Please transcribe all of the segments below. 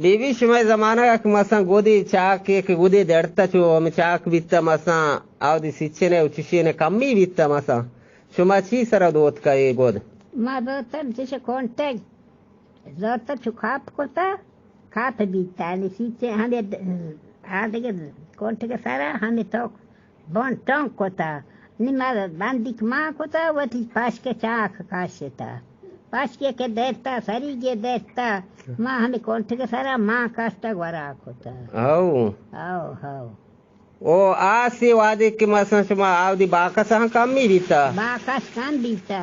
Be be, شمئے زمانگ ءَ کہ مثلاً گدے چاکے کہ گدے دڑتہ چو ہمے چاک بیتہ، مثلاً آودی سیچنے و چشینے کمی بیتہ، مثلاً شما چی سرا دوتکہ اے گد؟ ما دوتن چش کونٹگ، دوتہ چو کاپ کتہ، کاپ بیتہ، یعنی سیچے ہمے د-، آ دگہ کونٹگ سرا ہمے توک بن ٹنگ کتہ، نی ما بندیک مان کتہ، وتی پشک چاک کشتہ۔ پشکے کہ درتہ، سریگے درتہ، ما ہمے کونٹگ سرا مان کشتہ گورا کتہ۔ ہو۔ ہو، ہو۔ او آسی وہدے کہ مثلاً شما آودی باکس ہم کمی بیتہ؟ باکس کم بیتہ۔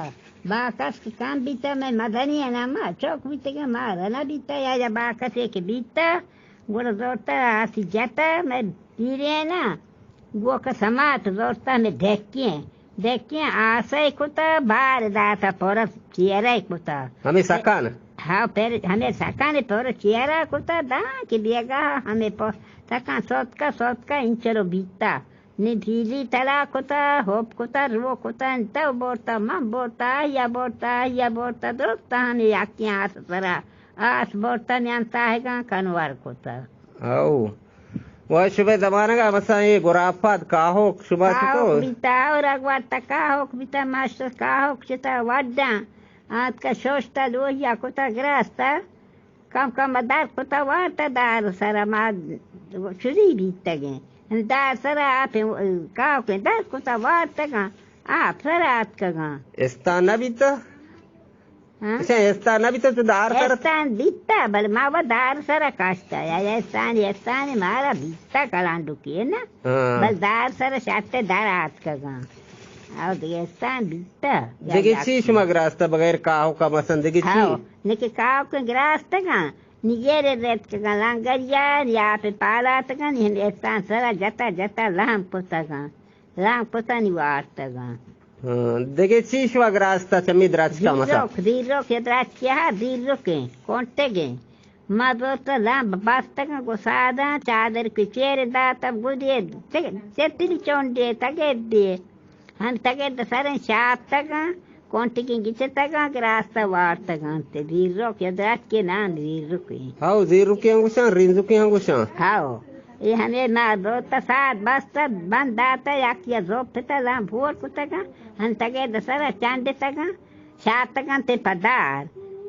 باکس کہ کم بیتہ، مئے مزنی ءَ نہ ما چوک بیتگیں، مارا نہ بیتہ، یا، یا باکسے کہ بیتہ، گڑا زورتہ آسی جتہ، مئے پیرین ءَ گوک سمات زورتہ ہمے ڈھکیں، ڈھکیں آسے کتہ، بار داتہ پورا چیرے کتہ۔ ہمے سکان؟ ہاں، پر ہمے سکان پورا چیرا کتہ، داں کہ بیگاہ ہمے پو-، سکان سوتکا، سوتکا انچلو بیتہ۔ نی پیلی تلا کتہ، ہوپ کتہ، رو کتہ، انت بورتہ، من بورتہ، آئیا بورتہ، آئیا بورتہ، درستہ ہمے یکیں آس سرا۔ آس بورتہ، میان تاہگاں کنور کتہ۔ ہو۔ و شمئے زمانگ ءَ مثلاً اے گراپاد کاہوک شما چکو؟ کاہوک بیتہ، اور اگوار تا کاہوک بیتہ، ماشٹر کاہوک چتہ وڈاں۔ آتکہ شوشتہ لوہیا کتہ گراستہ۔ کم کم در کتہ وارتہ دار سرا ما شری بیتگیں۔ دار سرا آپ کاہوکیں در کتہ وارتگاں۔ آپ سرا آتکگاں۔ استان نہ بیتہ؟ ہاں؟ اچھا، استان نہ بیتہ تو دار سر؟ استان بیتہ، بل ما و دار سر کاشتہ۔ یا، یا استان، استان مارا بیتہ کلانڈوکی نا۔ ہاں۔ بل دار سر شرط در آتکگاں۔ او دگہ استان بیتہ۔ یا، دگہ یا چی شما گراستہ بغیر کاہو کا مثلاً دگہ چی؟ ہاں، نکہ کاہو کا گراستگاں۔ نگیرے رتکگاں لنگریا، یا پہ پالاتگاں، نی ہم استان سرا جتا جتا لہم کتگاں۔ لانگ پتانی وارتگاں۔ ہاں، دگہ چی شوا گراستہ چمی درچکا مثلاً؟ زیرک، زیرک یا درچکے ہا، زیرکیں، کونٹگیں۔ ما دوست لامب بستگاں گو ساداں، چادر کہ چیر داتہ گدے، چ-، چتلی چونڈے تگدے۔ ہم تگد سریں شاتگاں۔ کونٹگیں گچتگاں، گراستہ وارتگاں۔ تے زیرک یا درچکے نان زیرکیں۔ ہاو، زیرکیں ہم گوشاں، رینزکیں ہم گوشاں۔ ہاو۔ اے ہمے ما دوتا ساعت بستہ، بند داتہ، یکیا زوپتہ، لام پور کتگاں، ہنتگے دسرا چنڈتگاں، شاتگاں تے پہ دار۔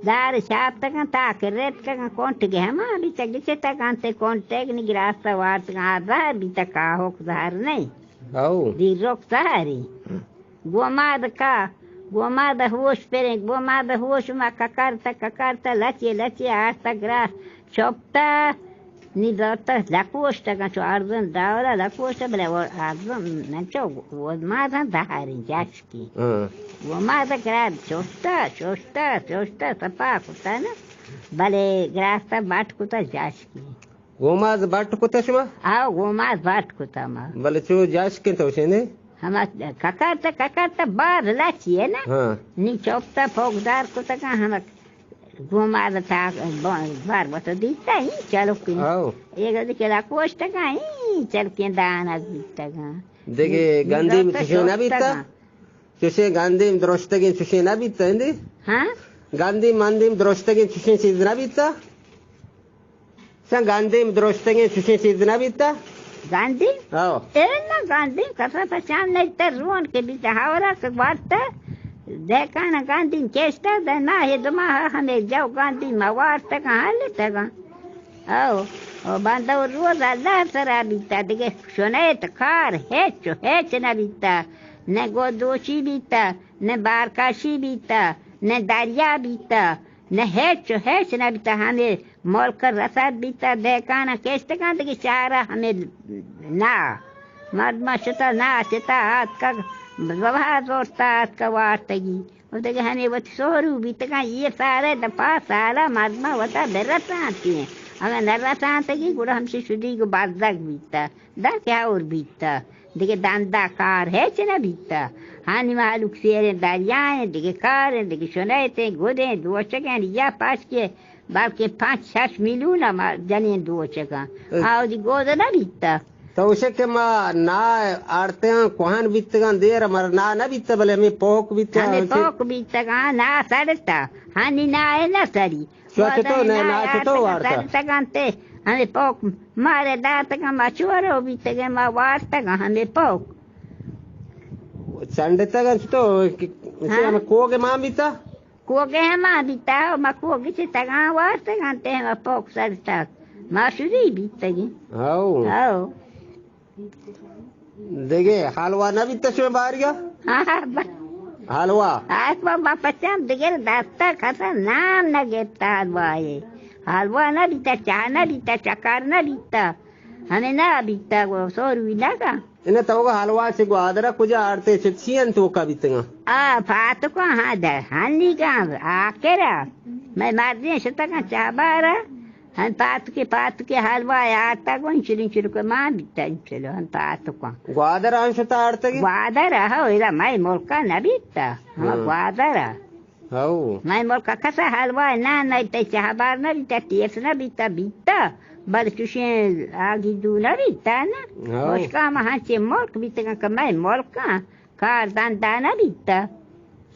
دار شاتگاں تاکہ ریتکگاں، کونٹگے ہما بیتہ گچتگاں تے کونٹگ نی گراستہ وارتگاں، آ زہر بیتہ کاہوک زہر نئیں۔ ہاو۔ زیرک زہریں۔ گوماد کا، گوماد ہوش پریں، گوماد ہوش ما ککرتہ، ککرتہ، لچے، لچے آرتہ گرا چپتہ، نی دورتہ لکوشتگاں، چو ارزن دورا لکوشتہ، بلے وہ ارزن ننچو گوماد ہم دہاریں جاشکی۔ ہاں۔ گوماد گرا چوشتہ، چوشتہ، چوشتہ، سپا کتہ نا، بلے گراستہ بٹ کتہ جاشکی۔ گوماز بٹ کتہ شما؟ آو، گوماز بٹ کتہ ما۔ بلے چو جاش کن تو شنے؟ ہما ککر تہ، ککر تہ بار لچی ہے نا؟ ہاں۔ نی چوپتا پوک دار کتگا ہما گوماز تا بار بتو دیتا، این چلو کن۔ آو۔ ایگا دکلا کوشتگا، این چلو کن دانا دیتگا۔ دیگه نی، گندی نی چشو نبیتا؟ چوشیں گندیم درشتگیں چوشیں نہ بیتہ، ہندی؟ ہاں؟ گندیم مندیم درشتگیں چوشیں چیز نہ بیتہ؟ چہ گندیم درشتگیں چوشیں چیز نہ بیتہ؟ گندیم؟ ہاں۔ اے نہ گندیم، کسا پچان نہیں تر رون کے بیتہ، ہورا کے وارتہ، دہکان گندیم کیشتہ، دہ ماہ دو ماہ ہمیں جو گندیم وارتگاں، ہلتگاں۔ او، او بندہ و روز اللہ سرا بیتا، دگہ شنیت کار ہچ و ہچ نہ بیتا، نہ گودوشی بیتا، نہ بارکاشی بیتا، نہ دریا بیتا، نہ ہچ و ہچ نہ بیتا۔ ہمے ملک رسد بیتا، دہکانا کشتگاں، دگہ شہرا ہمے نا۔ مردما شتا نا، شتا آتکگ، زبہ زورتا آتکگ وارتگی۔ و دگہ ہمے وتی سہرو بیتگاں، اے سال ء دپا سال ء مردماں وتا برسانتی۔ اگاں نہ رسانتگی گڑا ہمشی شدیگ و بزگ بیتہ، داں کہ ہور بیتہ، دگہ دندا کار ہچ نہ بیتہ۔ ہانی مہلوک سیریں دریائیں، دگہ کاریں، دگہ شنیتیں، گدیں، دوچگیں، یا پشکے بلکیں پنچ شش میلیون ء ما جنین دوچگاں۔ اے۔ آودی گود نہ بیتہ۔ تو گوشے کہ ما نا آڑتیاں کوہن بیتگاں دیر، مر نا نہ بیتہ، بلے ہمیں پوک بیتہ، ہمیں ہمیں پوک بیتگاں، نا سڑتہ۔ ہنی نا اے نہ سڑی۔ چو چتو نے نا چتو وارتا؟ سرتگاں تے، ہمے پوک مارے داتگاں، ما چورو بیتگیں، ما وارتگاں ہمے پوک۔ چنڈتگاں چتو، ہاں؟ ہمے کوگ مان بیتا؟ کوگ ہما بیتا، ما کوگ چتگاں وارتگاں تے، ہما پوک سرتگ۔ ما شری بیتگیں۔ ہاؤ۔ ہاؤ۔ دگہ حلوا نہ بیتا شمے باریا؟ ہاں، ہاں، با-، حلوا؟ آس بابا پچام دگر دستا کسا نام نہ گپتا حلوا ہے۔ حلوا نہ بیتا، چاہ نہ بیتا، چکر نہ بیتا۔ ہمیں نہ بیتا، وہ سوروی نہ کا۔ انہ توگا حلوا چہ گوادرا کجا آڑتے، چہ چی انت توکا بیتگاں؟ آ، پاتکاں، ہاں، در ہنیگاں، آکرا۔ میں مردیں شتگاں چہ بارا۔ ہن پاتکے، پاتکے حلوا آتا گون چلین چلو کہ ما بیتا چلو ہن پاتکاں۔ گوادر آن شتا آڑتگی؟ گوادر ہو، ادا مئے ملکا نہ بیتا۔ ہما ہاں۔ گوادر۔ ہو۔ مئے ملکا کسا حلوا نہ، نہ تے چہ بار نہ بیتا، تیس نہ بیتا، بیتا۔ بل چوشیں آگی دو نہ بیتا نا۔ ہو۔ مشکا ہم ہنچے ملک بیتگاں کہ مئے ملکا کار دندا نہ بیتا۔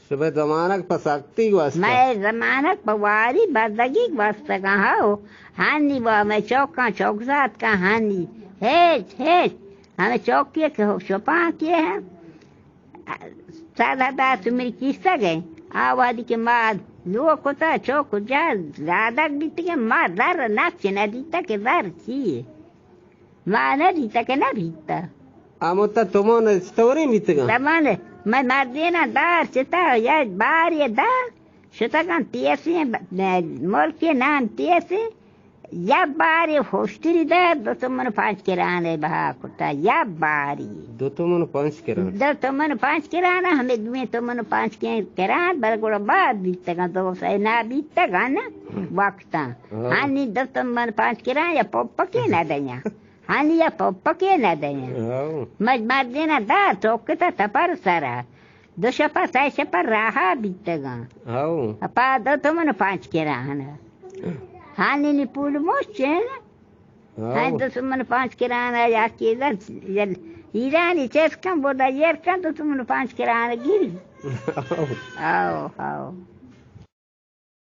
شمئے زمانگ پہ سختی گوستگ؟ مئے زمانگ پہ واری بزگی گوستگاں ہو۔ ہنی وا مئے چوکاں چوک زاتکاں ہنی۔ ہیچ، ہیچ۔ ہمیں چوکی کہ ہو شپاں کیے ہیں۔ سال ہزار سمری کیستگ ہے۔ آ وہدی کہ ما لو کتا چوک جا زادگ بیتگیں، ما زر نقش نہ دیتا کہ زر چیے۔ ما نہ دیتا کہ نہ بیتا۔ آ مدت تمن چطوریں بیتگاں؟ زمان، مئے مردیناں دار چتا، یا بارے دار، شتگاں تیسیں، ملکے نام تیسیں، یا بارے ہوشتری دار، دو تومن پانچ کرانے بہا کتا، یا بارے۔ دو تومن پانچ کران؟ دو تومن پانچ کران، ہمیں دویں تومن پانچ کے-، کران، بل گڑا بعد بیتگاں، دو سئے نہ بیتگاں نا، ہاں۔ وقتاں۔ ہاں۔ ہانی دو تومن پانچ کران، یا پپکے نہ دیاں۔ ہانی یا پپکے نہ دئیں۔ ہاؤ۔ مج مردیناں دار چوکتا تپر سرا۔ دو شپا سئے شپا راہا بیتگاں۔ ہاؤ۔ پا دو تومن پانچ کرانا۔ ہانی نی پول مچ ایں۔ ہاؤ۔ ہاں، دو تومن پانچ کرانا یا کہ ایرانی چیز کم بودا، ایر کن دو تومن پانچ کرانا گیری۔ ہاؤ۔ How, how.